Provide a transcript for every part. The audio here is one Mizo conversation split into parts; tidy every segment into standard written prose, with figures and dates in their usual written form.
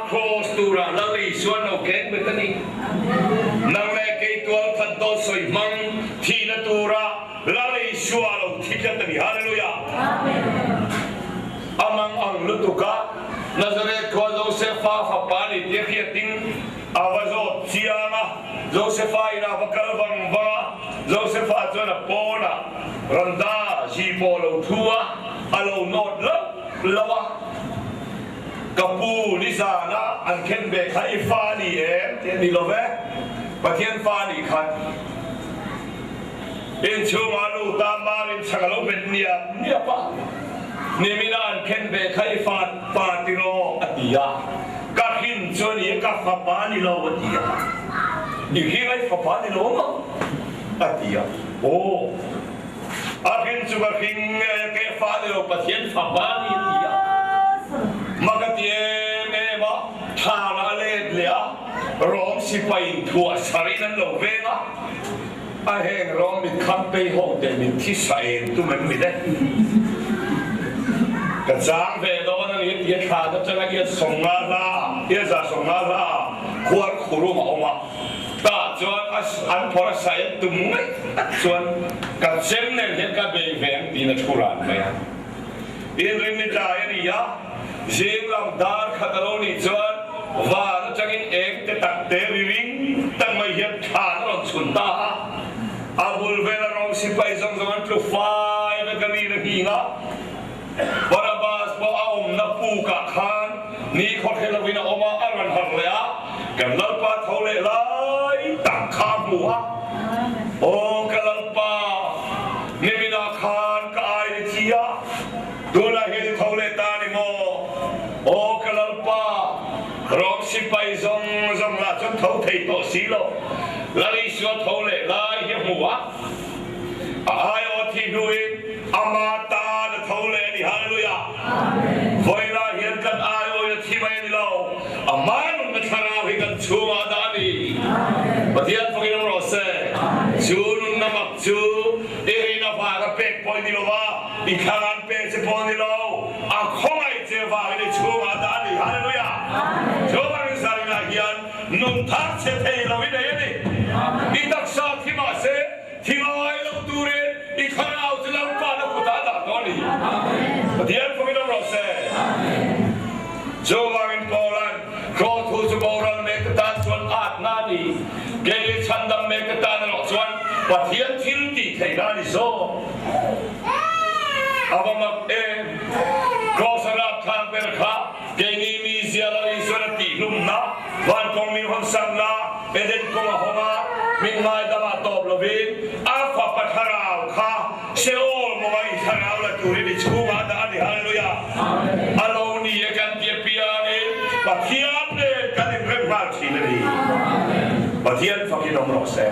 Kraws turah Lal Isua no keng bet a ni. Nang leh kei tualkhat dawt sawi hmang thihna tura Lal Isua lo thi tlat a ni. Hallelujah! A mang ang lutuk a, Nazareth khua Josefa fapa ni tia hriatin a va zawt chiang a. Josefa inah a va kal vang vang a, Josefa chuan a pawnah randa zi pawh a lo thu a, a lo nawt loh loh a. Ka pu, nizana an khen ve kha i fa a ni em? Tih a ni lo ve. Pathian fa a nih kha a ti. Inchhungah a lut a, Marin chhang a lo hmet niap niap a. Nimina an khen ve kha i fa pa tiraw? a ti a. Ka hrin chu a ni e, ka fapa a ni lo a ti a. I hring a i fapa a ni lo maw? a ti a. Aw. A hrin chu ka hring nge ke fa ni lo Pathian fapa a ni ti a mak a ti em em a, thlan a let leh a, Rom sipai in thuah sarin an lo veng a, a heng Rom mit kham pei ho te min thi sa em tum em mi le? Ka chang ve dawn a ni a ti a, thlan atanga iat 50 hla, 150 hla khuar khurum a awm a. Tah chuan an phawrh a sai an tum ngaih tak chuan ka chem nen hian ka bei ve ang tiin a thu ran mai a. Inrin ni tlai a ni a, zing lam dar khat a lo nih chuan van atangin eng te tak te ri ring tak mai hian thlan a rawn chhun ta a. A bul vela rawng sipai zawng zawng an tlu fai vek a rin a nghing a. Barabbas pawh a awmna pukah khan ni khawhre lovin a awm a, a rawn harh leh a, kan Lalpa tho leh lai tak kha a hmu a, Aw ka Lalpa, niminah khan ka ai ni thi a, tunah hian i tho leh ta ni maw? Aw ka Lalpa, Rom sipai zawng zawng lah chuan tho thei tawh si lo, Lal Isua tho leh lai hi a hmu a. A aiawh thi hnuin ama tan a tho leh a ni. Hallelujah! Vawilah hian kan aiawhin a thi mai a ni lo, ama nunna thlarau hi kan chhungah a dah a ni. Pathian fakin awm rawh se. Chu nunna mak chu i rin avanga pek pawh i ni lo va, i thlangan pek che pawh a ni lo, a khawngaih che avangin i chhungah a dah a ni. Hallelujah! Chuvangin zaninah hian Nun thar che thei lo i nei a ni. I taksa thi mah se, thi ngai lo turin i thlarau chu Lalpa na kutah a dah tawh a ni. Pathian fawmin awm rawh se. Chuvangin Paula'n, Kraw thu chu boral mek te tan chuan atna a ni, keini chhandam mek te tan erawh chuan Pathian thil tih theihna a ni zawk. A va mak em! Kraws a rapthlak ber kha Keini mi zial a Israel a tihhlumna, van kawng min hawnsanna, Eden kawng a hawng a, min ngaidam ah tawp lovin a fapa thlarau kha Sheol mawnga i thlarau la turin i chhungah a dah a ni. Hallelujah! A lo ni e kan ti apiangin Pathian nen kan inrem nghal thin a ni. Pathian fakin awm rawh se.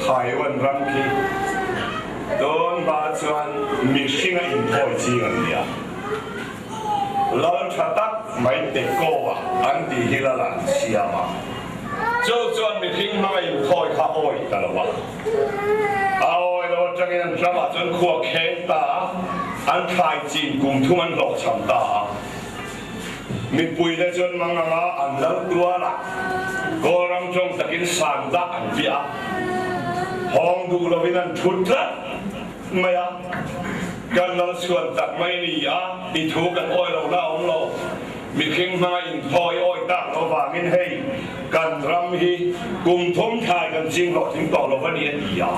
Taiwan ram khi dawn hma chuan mihringa inthawi ching an ni a, lal tha tak mai Tekoa an tih hi lal an siam a, chu chuan mihring hmanga inthawi kha awi ta lo a, a awi lo atangin an ramah chuan khua kheng ta a, an thlai chin kum thum an hlawhchham ta a. Mipuite chuan mang anga an lal tual a, Kawlram tawng takin san dah an piah a, hawng duh lovin an thut tlat mai a, kan lal chhuan tak mai ni a, i thu kan awi lo la awm lo, mihring hmanga inthawi awi tak lo vangin hei kan ram hi kum thum thlai kan ching hlawhtling tawh lo va ni a ti a.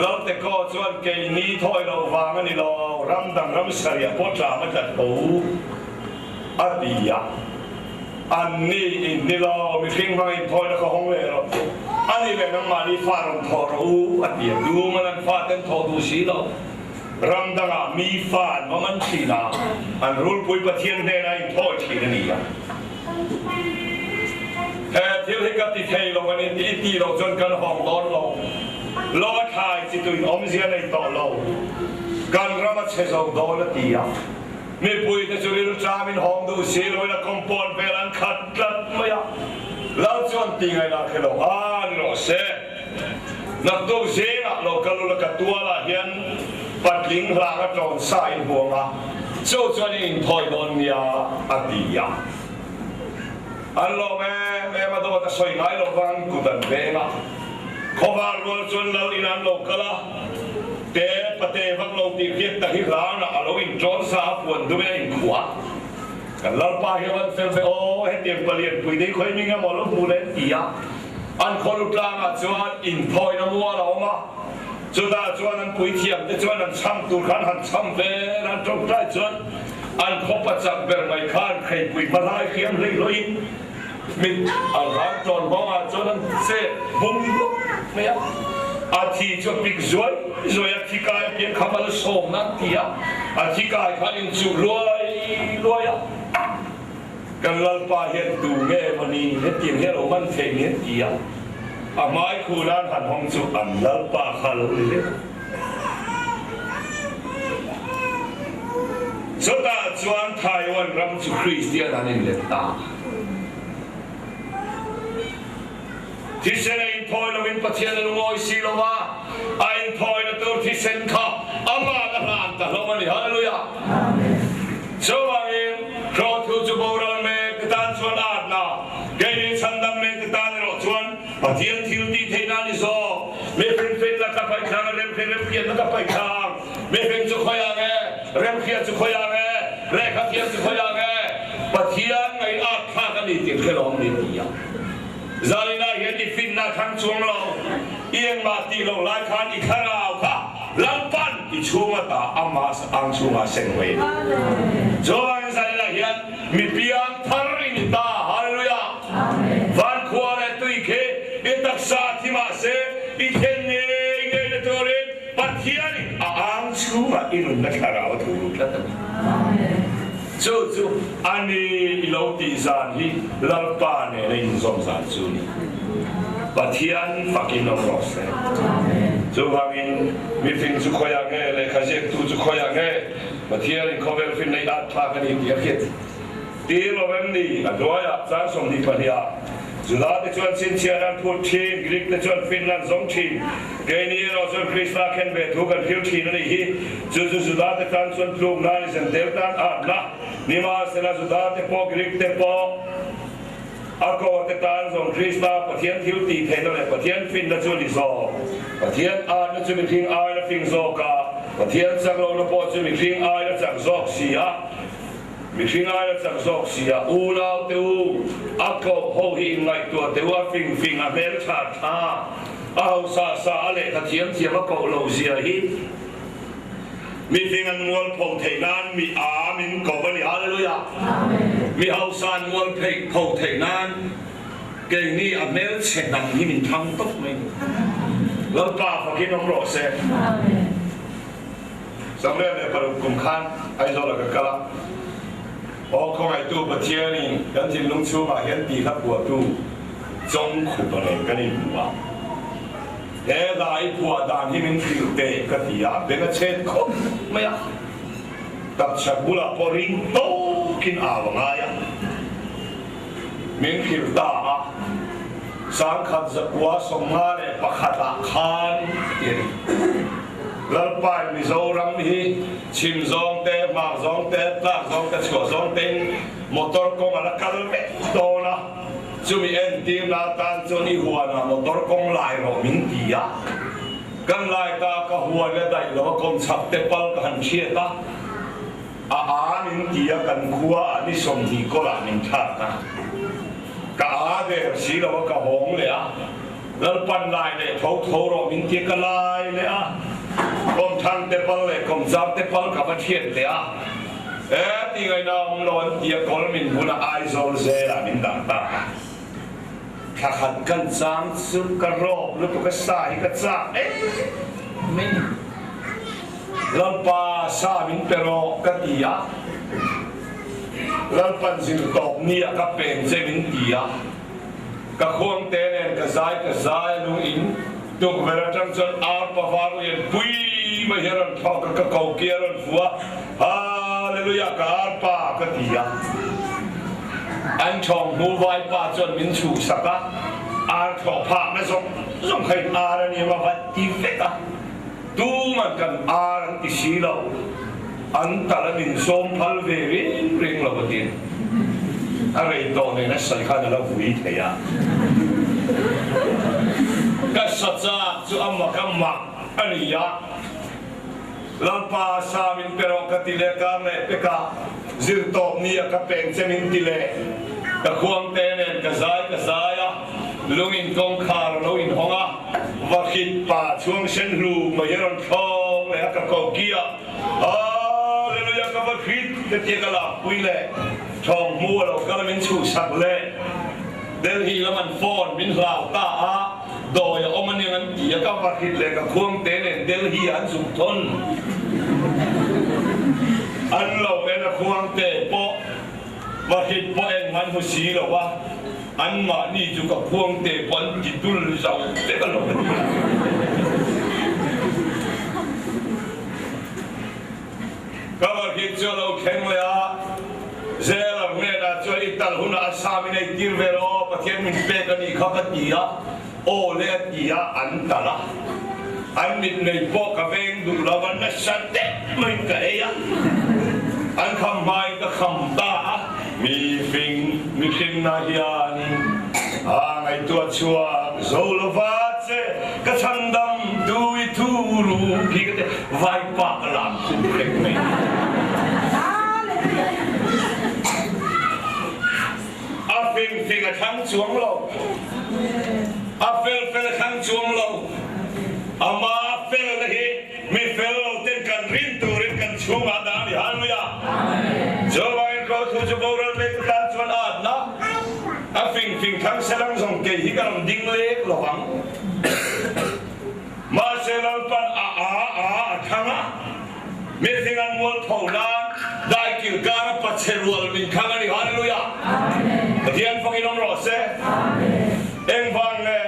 Laltekaw chuan keini thawi lo vang a ni lo, ram dang ram sarih pawh tlam a tla tho a ti a. An ni in ni lo, mihring hmang in thawina kha hawng leh rawh, a ni leh nangmahni fa rawn thawh rawh u a ti a. Tuman an fa ten thawh duh si lo, ram dangah mi fa an va man thin a, an rulpui Pathian hnenah inthawi thin a ni a. He thil hi ka ti thei lo a ni tih i tih loh chuan kan hawng dawn lo. Lo a thlai chi tuin awmzia nei tawh lo. Kan ram a chhe zo dawn a ti a. Mipui te chu rilṭamin hawng duh si loin a compound vel an khat tlat mai a. Lal chuan ti ngaihna hre lo a ni rawh se. Naktuk zingah lo kal ula ka tualah hian patling hlanga ṭawn sa in huang a. Chu chuan i inthawi dawn nia, a ti a. An lawm em em a, dawt a sawi ngai lo vang kut an veng a. Khawvar rual chuan lal in an lo kal a, te pate vak lo tih hriat ta hi hlanah a lo inṭawn sa a, puan dumin a inkhuah a. Kan lalpa hi a van fel ve aw, hetiang palian pui dei khawi ming emaw lo hmu leh an ti a. An khawlu tlangah chuan inthawina mual a awm a, chutah chuan an puithiam te chuan an chham tur khan han chham vel an tawngtai chuan an khawpa chak ber mai khan hreipui hma lai hriam hlei hlawin mit an han tawn nghawngah chuan an chet bum bawk mai a. A thi chu a pik zuai zuai a, thi kai apiang kha malsawmna an ti a, a thi kai khan inchuh luai luai a. Kan Lalpa hian tu nge maw ni hetiang hi a lo man thei ni an ti a, a hmai khu nan han hawng chu an Lalpa kha a lo ni vek a. Chutah chuan Taiwan ram chu Kristian an inlet ta. Thisen a inthawi lovin Pathian a lungawi si lo va, a inthawina tur thisen kha amah a hlan ta hlawm a ni. Hallelujah! Chuvangin, hlawhthu chu boral mek te tan chuan a atna, keini chhandam mek te tan erawh chuan Pathian thil tih theihna a ni zawk. Mifing finna ka paih thlang a, remhre remhriatna ka paih thlang. Mifing chu khawiah nge? Remhriat chu khawiah nge? Lehkha thiam chu khawiah nge? Pathian ngaih-at thlak a ni tih hre lawm ni ti a. Zalina hian i finna a thlang chuang lo, i engmah tih loh lai khan i thlarau kha Lalpan i chhung ata amah ang chhungah seng ve. Chuan Zalina hian mi piang thar i ni ta, Hallelujah! Van khua leh tui khi i taksa thi mahse i thlen ngei ngei na turin Pathianin a ang chhungah i nunna thlarau a thu lut tlat a ni. Chu chu a ni i lo tih zan hi Lalpa nena inzawm zan chu ni. Pathian fakin awm rawh se. Chuvangin mifing chu khawiah nge, lehkha ziaktu chu khawiah nge Pathianin khawvel fin nei at thlak a ni tih a hriat tir lo em ni? A hnuaiah chang 22 ah Juda te chuan chhinchhiah an phut thin, Greek te chuan finna an zawng thin. Keini erawh chuan Krista khen ve thu kan hril thin a nih hi. Chu chu Juda te tan chuan tlukna a ni, Zentel tan atna. Nimahsela Juda te pawh, Greek te pawh, a ko te tan zawng Krista Pathian thil tih theihna leh Pathian finna chu a ni zawk. Pathian atna chu mihring aiin a fing zawk a, Pathian chak lohna pawh chu mihring aiin a chak zawk si a. Mihring aia chak zawk si a, unau te u, a koh ho hi inngaihtuah teh u, a fing fing, a hmel tha tha, a hausa sa, a lehkha thiam thiam a koh lo zia hi mifing an mualpho theih nan mi a min ko a ni. Hallelujah! Mi hausa an mualpho theih nan keini a hmelchhe hnam hi min thlang tawp mai ni. Lalpa fakin awm rawh se. 96 kum khan Aizawl ah ka kal a, Aw khawngaihtu Pathianin kan thinlung chhungah hian tih hla phuahtu Chawng khupa nen kan inhmu a, he hla i phuah dan hi min hrilh teh ka ti a, a beng a chet khawp mai a, tapchhak bulah pawh ring tawkin au a ngai a, min hrilh ta a, 1951 ah khan ti a ni. Lalpain Mizoram hi chhim zawng te, hmar zawng te, tlak zawng te, chhuah zawng tein motor kawng a la kal vek dawn a, chumi entirna atan chuan i huanah motor kawng lai rawh min ti a, kan lai ta ka huan a daih lo a kawmchhak te pal ka han hriat a, a a min ti a kan khua ah ni 20 kawlah min thlak a, ka a der si lo a ka hawng leh a. Lalpan lai leh tho tho rawh min ti ka lai leh a, kawmthang te pal leh kawmzar te pal ka va thiat leh a, e ti ngaihna awm lo an ti a, kawl min hun a Aizawl zelah min dah ta a, thla khat kan chang chu ka rawp lutuk a sa hi ka chak em mai ni. Lalpa sa min pe rawh ka ti a, Lalpan zirtawp ni ah ka peng che min ti a. Ka khuangte nen ka zai ka zai a lung in tukverh atang chuan arpa var lian pui mai hi a rawn thawk a, ka koki a rawn fu a, Hallelujah ka arpa ka ti a. An thawng hmu vaipa chuan min chhuhsak a, ar thlawh phakna zawng zawng kha in ar a ni a, va ti vek a, tuman kan ar an ti si lo. An tal a min sawm phal ve reng reng lo a ti. A rei tawh nen a sawi khan a la vui thei a. Ka sa chak chu a mak a mak a ni a. Lalpa sa min pe rawh ka ti leh kar leh pek a, zir tawp ni a ka peng che min ti leh. Ka khuang te nen ka zai ka zai a, lung in kawngkhar a lo inhawng a, Vakhit pa chhuang sen hlu mai hi a rawn thlawk leh a ka ko ki a. Hallelujah ka va hrit ka tia ka lakpui leh thawng hmu a lo kal a min chhuhsak leh Delhi lam an phone min hlau ta a dawi a awm aniang an ti a ka va hrit leh ka khuang te nen Delhi ah an zuk thawn an lo en a khuang te pawh va hrit pawh eng an hmu si lo a an mahni chu ka khuang te pawh an ti dul zo vek a lo a nia. Cover hi chu a lo thleng leh a, Zeller hnenah chuan i tal hunah a sam in ei tir ve rawh, Pathian min pek a nih kha ka ti a, aw le a ti a, an tal a. An mit nei pawh ka veng duh lo va, nasa deuh maiin ka ei a, an kham hmain ka kham ta a. Mi fing mihrinna hianin a ngaihtuah chhuak zo lo va che, ka chhandam tu i thu ru khi ka ti, vaipa ka lam khum reng mai. A fing fing a thlang chuang lo, a fel fel a thlang chuang lo, ama felna hi Mi fel lo ten kan rin turin kan chhungah dah a ni. Hallelujah! Chuvangin ko thu chu boral mek tan chuan a atna a fing fing thang selang zawng kei hi ka rawn ding lek lo ang. Mahse Lalpan a a a a thlang a, mi fing an mual tho nan daikil kara pachhe rual min thlang a ni. Hallelujah! Pathian fakin awm rawh se. Engvang nge?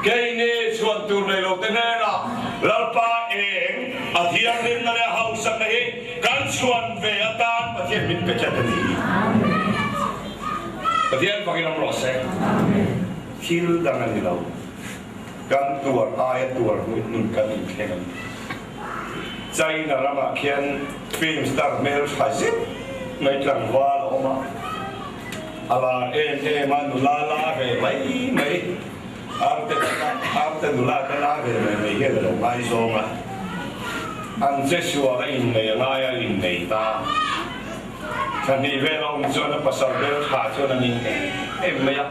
Keini chhuan tur nei lo te hnenah Lalpa eng a thianghlimna leh hausakna hi kan chhuan ve atan Pathian min pe tlat a ni. Pathian fakin awm rawh se. Thil dang a ni lo. Kan tuar aia tuar hmuh nun kan inthleng a ni. China ramah khian film star hmeltha zet mai tlangval a awm a. A lar em em a, nula la ve mai mai, arte arte nula te la ve mai mai hian a lo ngaizawng a, an che sual a innei a ngai a innei ta. Thla hnih vel a awm chuan a pasal bel tha chuan a ning em em mai a,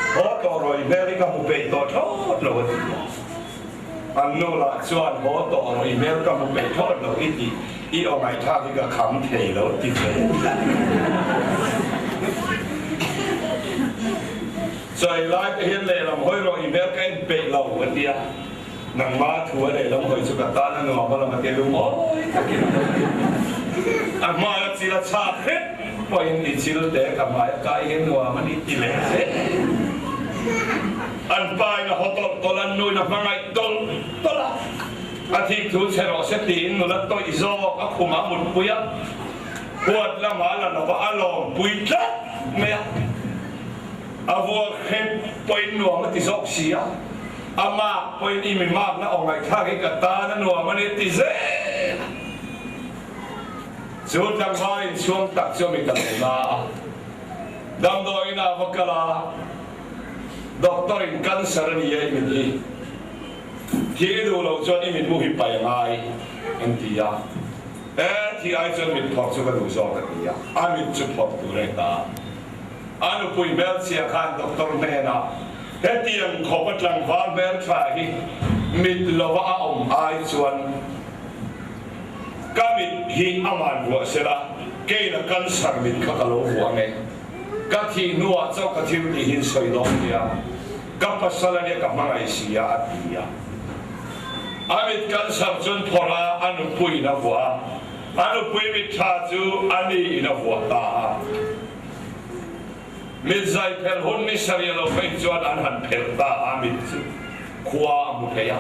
Haw tawh rawh i hmel hi ka hmu peih tawh thlawt lo a ti a. An nu lah chuan haw tawh rawh i hmel ka hmu peih thlawt lo i tih i aw ngaihthlak hi ka kham thei lo ti ve Chawi lai te hian lehlam hawi rawh i hmel ka en peih lo a ti a, nangma thu a lehlam hawi chu ka tan a nuam alawm a ti a lungawi takin a hmai a chil a chhak hrep pawhin i chil te ka hmai a kai hi nuam a ni ti leh zel. An pa in a haw tawlh tawlh, an nu in a hmangaih tawlh tawlh a, a thik thu chhe rawh se tiin nula tawih zawk a khum a mutpui a, huat lamah a la lova a lawmpui tlat mai a, a vuak hrep pawhin nuam a ti zawk si a, a mak pawhin i mi makna aw ngaihthlak hi ka tan a nuam a ni ti zel a, chu tlangval inchhuang tak chu a mi ta lo na a, damdawiin a va kal a. Doctor in cancer a ni a i mit hi thi i duh loh chuan i mitmu hi pai a ngai an ti a, e thi ai chuan mit phawrh chu ka duh zawk a ti a, a mit chu phawrh tur a ni ta. A nupui hmelchhia khan doctor hnenah hetiang khawp a tlangval hmeltha hi mit lova a awm ai chuan ka mit hi a man vuah sela keina cancer mit kha ka lo vuah ang e. Ka thih hnuah chauh ka thil tih hi sawi dawn nia, ka pasal a nia ka hmangaih si a, a ti a. A mit cancer chuan phawrh a, a nupuiin a vuah a, a nupui mit tha chu a niin a vuah ta a. Mit zai phelh hun ni sarih a lo phei chuan an han phelh ta a, mit chu khua a hmu thei a.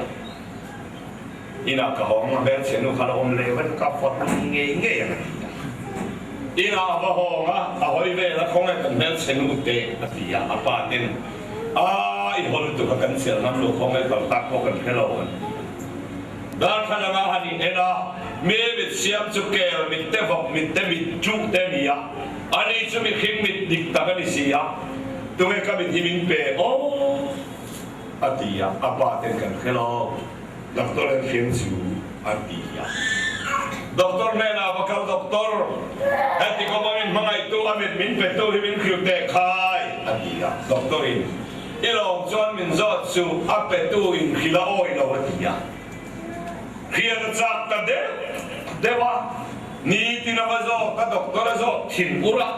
Inah ka hawng a, hmelchhe nu kha la awm leh vat ka fawt ngei ngei ang a ti a. Inah a va hawng a, a hawi vel a, khawnge kan hmelchhe nu te a ti a, a pa ten a i haw lutuk a kan chelh ngam lo khawnge kal tak pawh kan hre lo an ti a. Darthlalang a han in en a. Mi mit siam chu kel mit te vawk mit te mit chuh te a ni a, ani chu mihring mit dik tak a ni si a, tunge ka mit hi min pe aw? a ti a, a pa ten kan hre lo, doctor an hriam chu an ti a. Doctor hnenah va kal doctor, heti kawm a min hmangaihtu a mit min petu hi min hriu teh khai a ti a, doctor in i lawm chuan min zawt chu a petu in hrilh a awi lo a ti a. Hriat a chak ta deuh deuh a, nitin a va zawk a doctor a zawk thin ur a.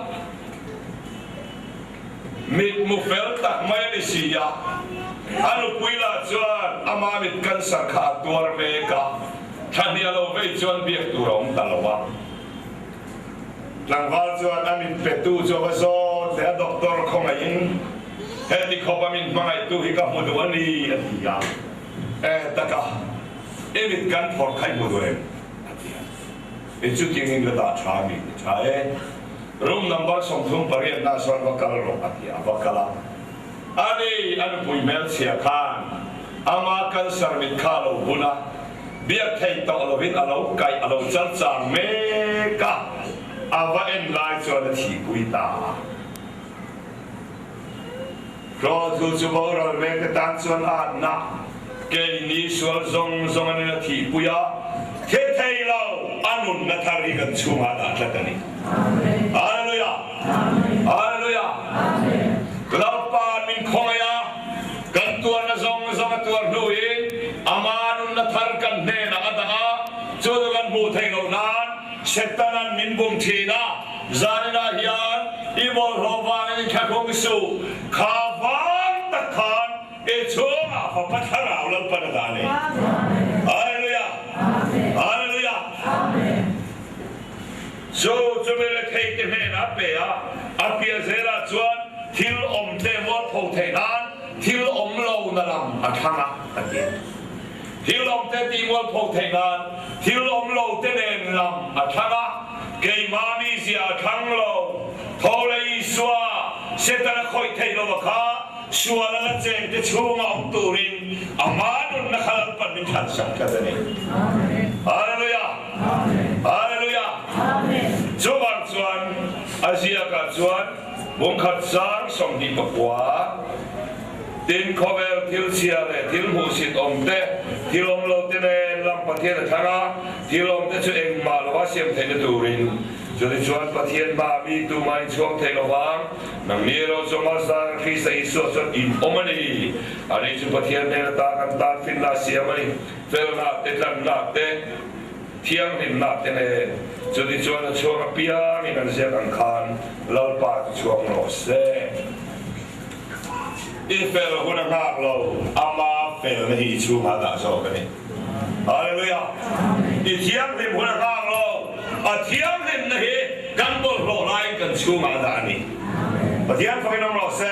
Mit mu fel tak mai a ni si a, a nupui lah chuan ama mit cancer kha a tuar mek a, thahnia lo vei chuan biak tur a awm ta lo a. Tlangval chuan a mit petu chu a va zawt leh a, Doctor khawngaihin heti khawp a min hmangaihtu hi ka hmu duh a ni a ti a. E taka, i mit kan phawrh kha i hmu duh em? a ti a. I chutiangin ka dah tha a mi ti tha e. Room number 38 na sawn va kal rawh a ti a, va kal a. Ani a nupui hmelchhia khan ama cancer mit kha a lo bun a, biak theih tawh lovin a lo kaih a lo chal chang mek a, a va en lai chuan a thihpui ta a. Hlawhtlu chu boral mek te tan chuan a atna keini sual zawng zawng an in a thihpui a, the thei lo a nunna thar hi kan chhungah a dah tlat a ni. Hallelujah! Hallelujah! Lalpa'n min khawngaih a, kan tuarna zawng zawng a tuar hnuin ama nunna thar kan hnenah a dah a, chu chu kan hmuh theih loh nan Setana'n min bum thin a, Zaninah hian i bawlhhlawh vangin inthlahrung suh, kha vang tak khan i chhungah fapa thlarau Lalpan a dah a ni. Hallelujah! Hallelujah! Chu chu mi rethei te hnenah a pe a, a piah zelah chuan thil awm te mualpho theih nan thil awm lo na lam a thlang a, a ti. Thil awm te tih mualpho theih nan thil awm lo te nen lam a thlang a, keimah mizia a thlang lo. Tho le Isua, Setana khawih theih lo a kha, sual a la cheng te chhunga awm turin ama nunna kha Lalpan min thlan sak tlat a ni. Hallelujah! Hallelujah! Chuvang chuan a ziakah chuan bungkhat sang 29. Tin, khawvel thil chhia leh thil hmuhsit awm te, thil awm lo te nen lam Pathian a thlang a, thil awm te chu engmah lova siam theihna turin. Chutichuan Pathian hmaah mi tumah in chhuak thei lo vang, nangni erawh chu Malsang Krista Isua chuan in awm a ni. Ani chu Pathian hnen ata kan tan finna a siam a ni, felna te, tlanna te, thianghlimna te nen. Chutichuan a chhuak apiangin an ziak ang khan Lalpa chu chhuak rawh se. I fel hun a nghak lo, ama felna hi i chhungah a dah zawk a ni. Hallelujah! I thianghlim hun a nghak lo, a thianghlimna hi kan bawlhhlawh laiin kan chhungah a dah a ni. Pathian fakin awm rawh se.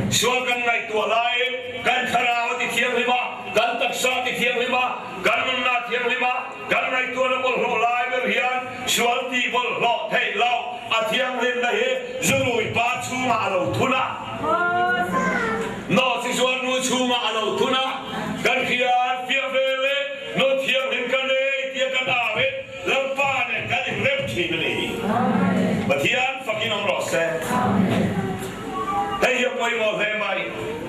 Sual kan ngaihtuah laiin kan thlarau a ti thianghlim a, kan taksa a ti thianghlim a, kan nunna a thianghlim a, kan ngaihtuahna bawlhhlawh lai ber hian sual tih bawlhhlawh theih loh a thianghlimna hi zurui pa chhungah a lo thun a, Nawh chi chuan nu chhungah a lo thun a, kan hian fiah ve leh naw thianghlim ka nei tia kan au in Lalpa nen kan inrem thin a ni. Pathian fakin awm rawh se. Hei hi a pawimawh hle mai.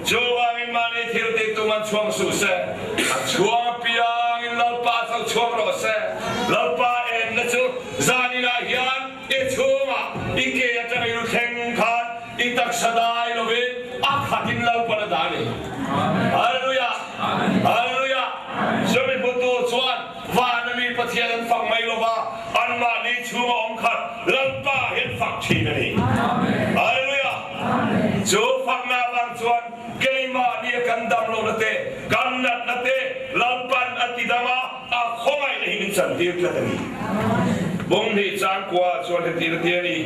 Chuvangin mahni thil tih tum an chhuang suh se, a chhuang apiangin Lalpa chu chhuang rawh se. Lalpa enna chu zaninah hian i chhungah i ke atanga i lu thleng khan i taksa dai lovin a khatin Lalpan a dah a ni. Hallelujah! Hallelujah! Chumi hmutu chuan vana mi Pathian an fak mai lova, anmahni chhunga awm khat Lalpa hi an fak thin a ni. Hallelujah! Chu fakna avang chuan keimahni a kan dam lohna te, kan natna te Lalpan a ti dam a, a khawngaihna hi min chantir tlat a ni. Bunghnih changkua chuan heti la ti a ni,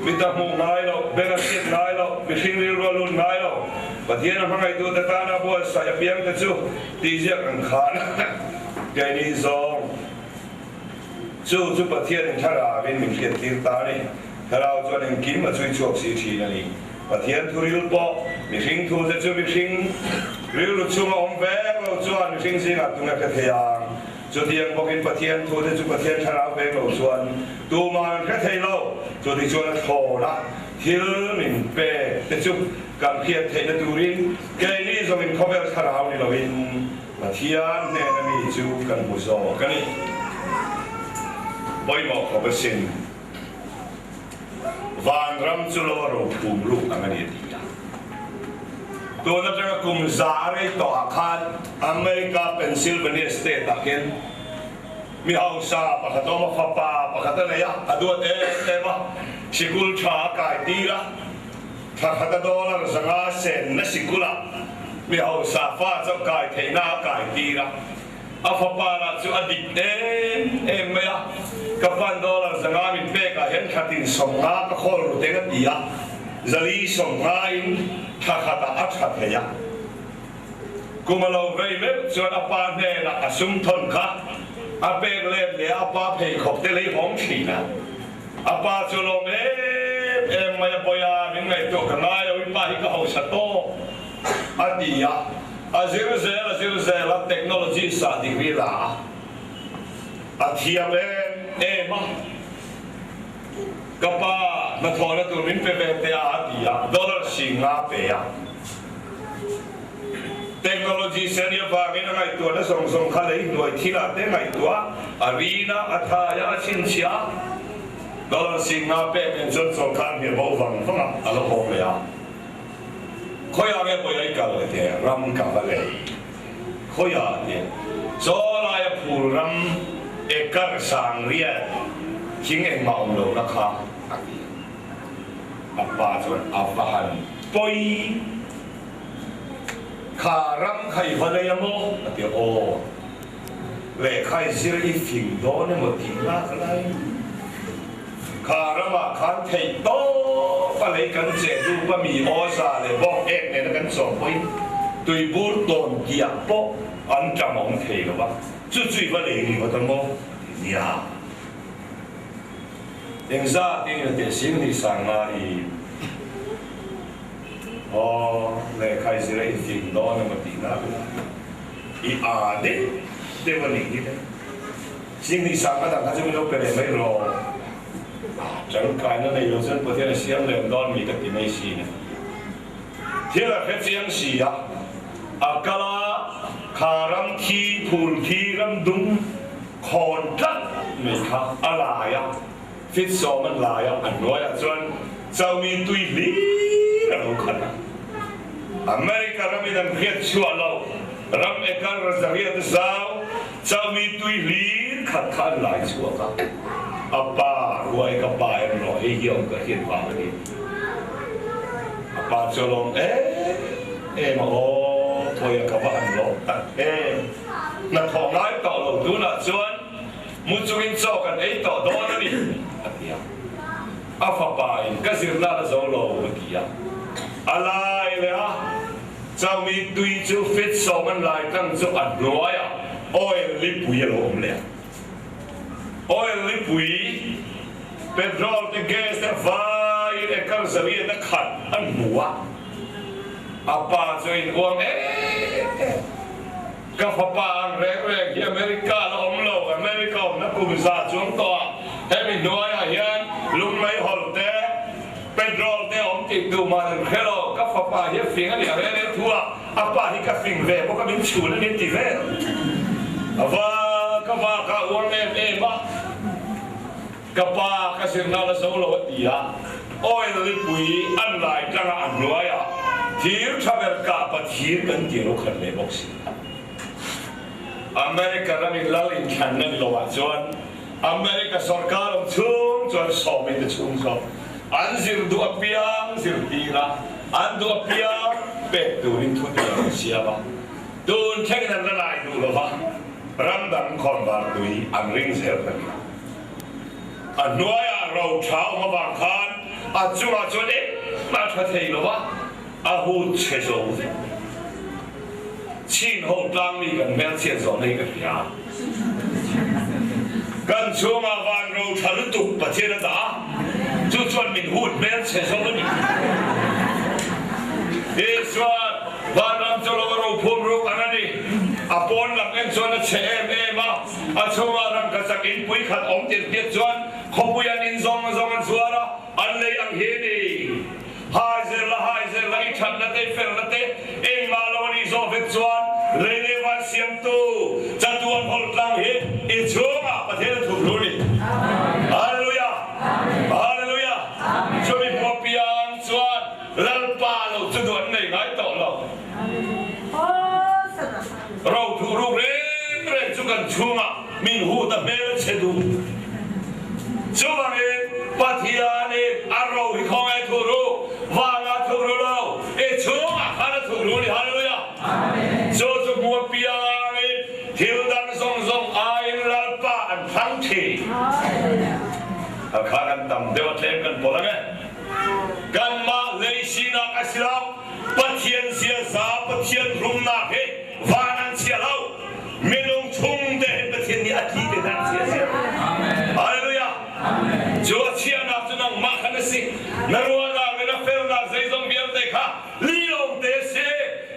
Mi ta hmuh ngai lo, beng a hriat ngai lo, mihring rilru a lut ngai lo, Pathian a hmangaihtute tana buatsaih apiangte chu tihziak ang khan keini zawng chu chu Pathianin thlarauin min hriattir ta a ni. Thlarau chuan engkim a chhui chhuak si thin a ni. Pathian thuril pawh mihring thute chu mihring rilru chunga awm vek lo chuan mihring zingah tunge hre thei ang? Chutiang bawkin Pathian thute chu Pathian Thlarau pek lo chuan tuman an hre thei lo. Chuti chuan a thlawn a, thil min pek te chu kan hriat theihna turin keini zawngin khawvel thlarau ni loin Pathian hnena mi chu kan hmu zawk a ni. Pawimawh khawp asin. Vanram chu lo a ro phum ruk ang a ni a ti a. Tun atanga kum za a rei tawh ah khan America Pennsylvania state ah khian mi hausa pakhat awm a, fapa pakhat a nei a, a duat em em a, sikul tha a kai tir a, thla khat a dollar 500 senna sikul ah mi hausa fa chauh kai theihna a kai tir a. A fapa lah chu a dik em em mai a, ka pan dollar 500 min pek ah hian thlatin 50 ka khawl ru teng a ti a, 450 in thla khat ah a tha thei a. Kum a lo vei meuh chuan a pa hnenah a sum thawn kha a pek let leh a, a pa pheikhawk te lei hawng thin a. A pa chu a lawm em em mai a, Bawiha min ngaihtuah ka ngai lo, i pa hi ka hausa tawk a ti a. A zir zel a zir zel a, technology sah degree la a, a thiam em em a, ka pa hnathawhna tur min pe ve teh a a ti a, dollar 50 pe a. Technology sen i avangin a ngaihtuahna zawng zawng kha lei hnuai thilah te ngaihtuah a rin a, a thai a, a chhinchhiah a, dollar 50 pek nen chuan chawlhkar hmel bo vang vang a, a la hawng leh a. Khawiah nge pawi ai kal le te ram ka va lei khawiah te chaw laia phul ram ekar sang riat thing engmah awm lo na kha a ti a pa chuan a va han pawi kha ram kha i va lei a maw a ti a aw lehkha i zir i fing dawn emaw tih lak lai. Kha ramah khan theih tawp a lei kan cheh dup a mi awza leh bawk ek nena kan chawm pawhin tuibur tawn tiah pawh an ṭam awm thei lo va, chu chu i va lei ringawt a maw? a ti nia. Engzat in a teh 25,000 i aw lehkha i zir a i fing dawn emaw tihna a i â deuh deuh a nih hi le. 25,000 dang kha chu min lo pe leh mai rawh. Tangkaina nei lo chuan Pathian a siam lem dawn mi ka ti mai si ne. Thil a hre chiang si a, a kal a, kha ram thi, phul thi, ram dum khawn tlat mai kha a lai a, fit sawm an lai a, a hnuaiah chuan Chomi tui hlir a lo khat a. America ramin an hriat chhuah lo ram ekar zariat zau Chomi tui hlir khat kha an lai chhuak a, a pa ruai ka pa em rawh hei hi a awm ka hriat vang a ni. A pa chu a lawm em em a, aw pawia ka va han lawm tak em, hnathawh ngai tawh lo tunah chuan mu chungin chaw kan ei tawh dawn a ni a ti a. A fapa in ka zirna la zo lo a ti a, a lai leh a. Chauhmi tui chu fit sawm an lai tlang chu a hnuaiah oil lipui a lo awm leh a. Oil lipui, petrol te gas te vaiin ekar zariat a khat an hmu a. A pa chu a inhuam em em. Ka fapa ang reng reng hi America la awm lo, America awmna kum za chuang tawh ah hemi hnuaiah hian lunglei hawlh te, petrol te awm tih duh man an hre lo, ka fapa hi a fing a nia reng reng thu ah a pa hi ka fing ve bawk a min chhun a ni ti vel. A va ka vak ah uar em em a, ka pa ka zirna la zo lo a ti a, oil lipui an lai tlang a a hnuaiah thir tha ber kah pa thir kan ti ro khat leh bawk si. America ramin lal inthlanna ni lo ah chuan America sorkar awm chhung chuan sawmi te chhung zawk an zir duh apiang zirtir a, an duh apiang pek turin thu tur an siam a, tun thlengin an la lai duh lo va, ram dang khawnvar tui an ring zel ta ni a. A hnuaiah ro tha awm avang khan a chungah chuan engmah a tha thei lo va, a hut chhe zo vek. Chin ho tlang mi kan hmelchhiat zawhna hi ka hria. Kan chhungah van ro tha lutuk Pathian a dah a, chu chuan min hut hmelchhe zo a ni. Isuan vanram chu lo a ro phum ruk ang a ni. A pawn lam en chuan a chhe em em a. chhungah rangkachak in pui khat awm tir hriat chuan khawpui an in zawng zawng an zuar a, an lei ang hi a ni. Hai zer la, hai zer la, i thatna te, i felna te engmah lo a nih zawh vek chuan lei leh van siamtu chatuan hawlh tlang hi i chhungah Pathian a thup hlu a ni. Hallelujah! Hallelujah! Chumi hmuh apiang chuan Lalpa lo chu duh an nei ngai tawh lo. Ro thuh ruk reng reng chu kan chhungah min hut a hmel a chhe duh. Chuvangin Pathianin a ro hi khawngaih a thuh ru, vangah a thuh ru lo, i chhungah khan a thuh ru a ni. Hallelujah! Chu chu hmu apiangin thil dang zawng zawng aiin Lalpa an thlang thin. A kha kan tam deuh a tlem kan pawlh ang e. Kanmah lei sinak a si lo. Pathian ziaza, Pathian rumnak hi van an chia lo. Minung chung te hin Pathian nih a tli te hna an chia ziar. Hallelujah. Cu a chiahnak cu nangmah khan a si. Na ruahnak le na felnak zeizong vialte kha lilawng te a si.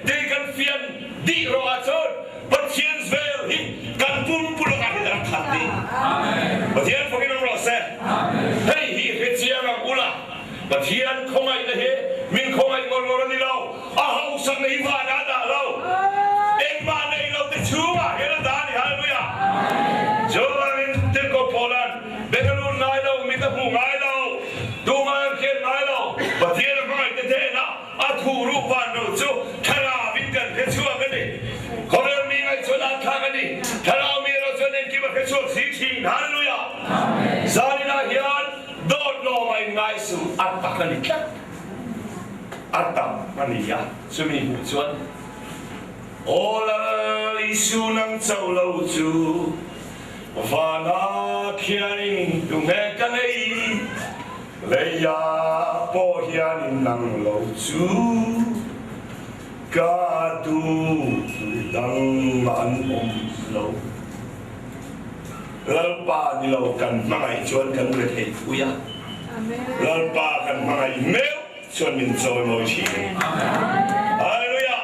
Ti kan fian dih rawh ahcun Pathian vel hi kan pumpuluk ah hin a rak khat dih. Pathian fak in um rawh seh. Hei hi hre chiang ang ula. Pathian khawngaihna hi min khawngaih ngawr ngawr a ni lo, a hausakna hi van ah a dah lo. Engmah nei lo te chungah hian a dah a ni. Hallelujah! Chuvangin Tirhkoh Paula'n, Beng a lut ngai lo, mit a hmu ngai lo, tumah an hriat ngai lo, Pathian a hmangaihte hnenah a thuhruh van lo chu thlarau in kan hre chhuak a ni. Khawvel mi ngaihchuan an thlak a ni. Thlarau mi erawh chuan engkim a hre chhuak si thin. Hallelujah! Zaninah hian Dawt lawm a inngai suh, a tak a ni tlat. A tak a ni a, chumi hmuh chuan Aw Lal Isu nang chauh lo chu vana khianin tunge ka nei, leia pawh hianin nang lo chu ka duh dang an awm lo. Lalpa ni lo kan hmangaih chuan kan re thei pui a, Lalpa kan hmangaih meuh chuan min chawimawi thin. Hallelujah!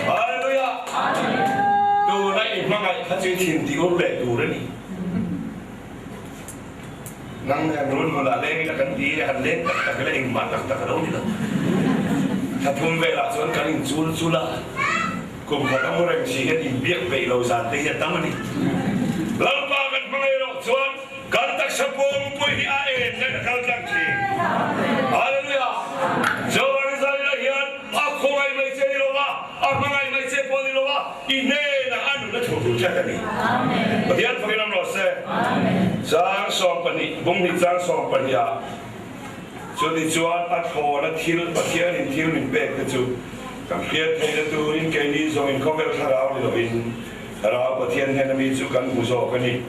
Hallelujah! Tuna i hmangaih kha chu i thin ti ur leh tur a ni. Nang nen run hmunah leng ila kan ti e, han leng tak tak ila engmah tak tak a lo ni lo. Thla thum velah chuan kan inchul chul a. Kum khat a mu reng si hian inbiak peih lo zan te hi a tam a ni. Lalpa kan hmangaih loh chuan kan taksa pawngpui hi a en nen a kal tlang thin. Hallelujah! Jehovah Israela hian a khawngaih mai che ni lo va, a hmangaih mai che pawh ni lo va, i hnenah a nun a thuhru tlat a ni. Pathian fakin awm rawh se. Chang 12, Bunghnih chang 12 ah Chutichuan a thlawna thil Pathianin thil min pek te chu kan hriat theihna turin keini zawngin khawvel thlarau ni lovin Thlarau Pathian hnena mi chu kan hmu zawk a ni.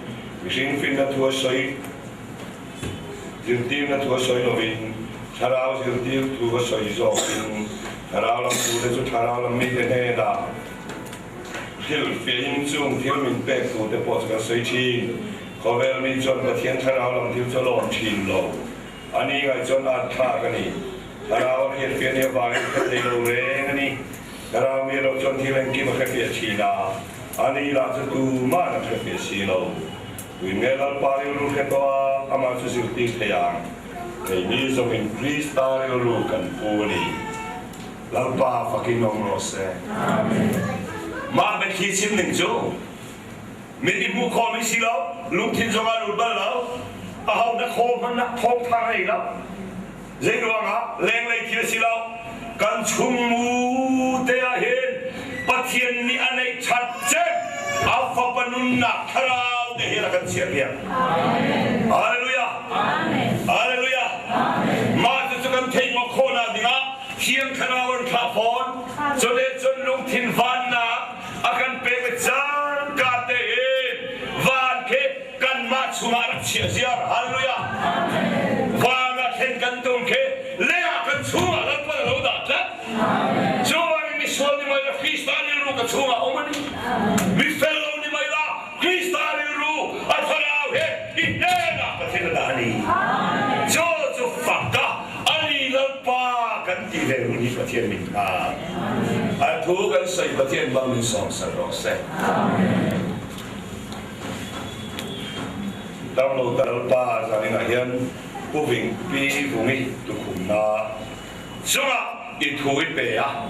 Mihring finna thu a sawi zirtirna thu a sawi lovin Thlarau zirtir thu a sawi zawkin Thlarau lam thu te chu Thlarau lam mite hnenah hrilhfiahin chung thil min pek thu te pawh chu kan sawi thin. Khawvel mi chuan Pathian thlarau lam thil chu a lawm thin lo. A ni ngaih chuan at thlak a ni. Thlarau a hriatfiah ni avangin hre thei lo reng a ni. Thlarau mi erawh chuan thil engkim a hrefiah thin a, a ni lah chu tuman an hrefiah si lo. Tuin nge Lalpa rilru hre tawh a, amah chu zirtir thei ang. Keini zawngin Krista rilru kan pu a ni. Lalpa fakin awm rawh se. Mah biathli chim ning cu. Mit i hmuh khawh mi si lo, lungthin zong ah lut bal lo, aho na khaw hmanh ah thawngtha ngei lo. Zei ruangah lenglei thil a si lo, kan chungmu te ah hin Pathian nih a neih ṭhat cem a Fapa nunnak thlarau te hi a rak kan chiahpiak. Hallelujah! Hallelujah! Mah cucu kan theih ngawt khawhnak dingah Thiang Thlarau an thlah fawn. Cun cun lungthin vannak a kan pek i cangka tein van khi kanmah chungah rak chiah ziar. Hallelujah! Van ah thlen kan tum khi lei ah kan chungah Lalpa na lo dah tlat. Cuvangin misual ni mai la Krista rilru ka chungah um a ni. Mifel lo ni mai la Krista rilru a thlarau he i hnenah Pathian a dah a ni. Cu cu fak a ani Lalpa kan ti ve hun hi Pathian min kha. A thu kan sawi Pathian bang min sawm sal rawh seh. Damlo Lalpa zaninah hian Pu Ving Pi Vungi tukhumna chungah i thu i pe a,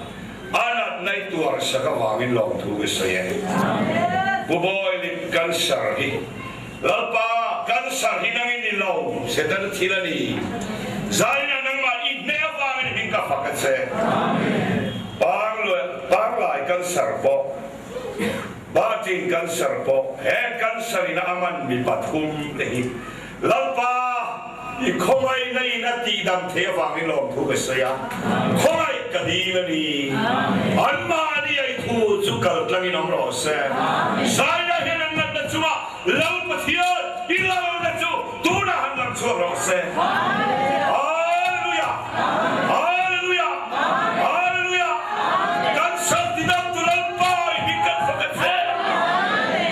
a natna i tuar sak avangin lawmthu ka sawi e. Pu Bawilik cancer hi Lalpa cancer hi nangin ni lo, Setana thil a ni. Zaninah nangmah i hneh avangin i hming ka fak a che. Panglai cancer pawh. Batin cancer pawh he cancer in a man mi pathum te hi Lalpa i khawngaihna in a tihdam thei avangin lawmthu ka sawi a, khawngaih ka dil a ni. Anmahni a i thu chu kal tlangin awm rawh se. Zaina hian an natna chungah Lal Pathian i lalna chu tunah han lang chhuak rawh se. Hallelujah! Hallelujah! Hallelujah! Kan sam tidam tu Lalpa i hming kan fak a che.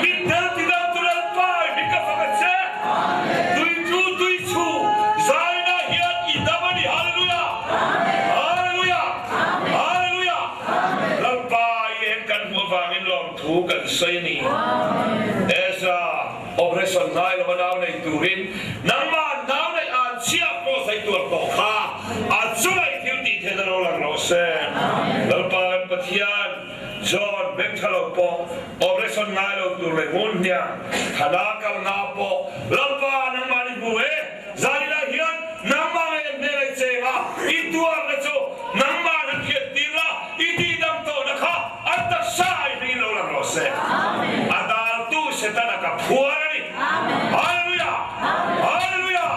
Mitdel tidam tu Lalpa i hming ka fak a che. Tui chu tui chhu zaina hian i dam a ni. Hallelujah! Hallelujah! Hallelujah! Lalpa i eng kan hmuh avangin lawmthu kan sawi a ni. Ezra. Operation ngai lova nau nei turin nangmah nau neih an chhiah pawh sawi tuar tawh kha a chunga i thil tih theihna lo lang rawh se. Lalpa kan Pathian John hmengtha lo pawh operation ngai lo tur leh hmun hniang thana kalna pawh Lalpa nangmah ni hmu e. Zaninah hian nangmah ngei an hmel ai cheng a, i tuarna chu nangmah an hriat tir la, i tihdam tawhna kha an taksa ai hmingin lo lang rawh se. A daltu Setana ka phuar a ni. Hallelujah! Hallelujah!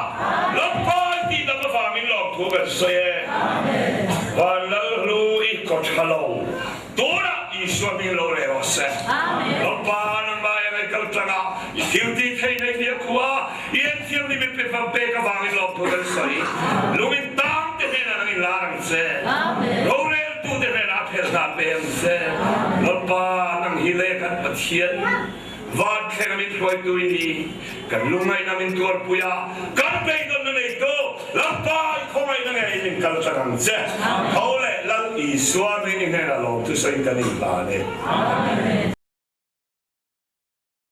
Lalpa i tihdam avangin lawmthu kan sawi e. Van Lalhlu i kaw tha lo. Tunah Isua hming lo leh rawh se. Lalpa nangmah eng ai kal tlang a, i thil tih theih nei hliah khua, i enthiam ni min pe fam pek avangin lawmthu kan sawi. Lung in tang te hnenah nang in lar ang che. Roreltu te hnenah a phelh hna pe ang che. Lalpa nang hi leh kan Pathian. Van thleng a min hruaitu i ni. Kan lungngaihna min tuarpui a, kan beidawnna neitu Lalpa i khawngaihna ngei min kal tlang ang che. Tho leh Lal Isua min i hnenah lawmthu sawiin kan inhlan e. Amen.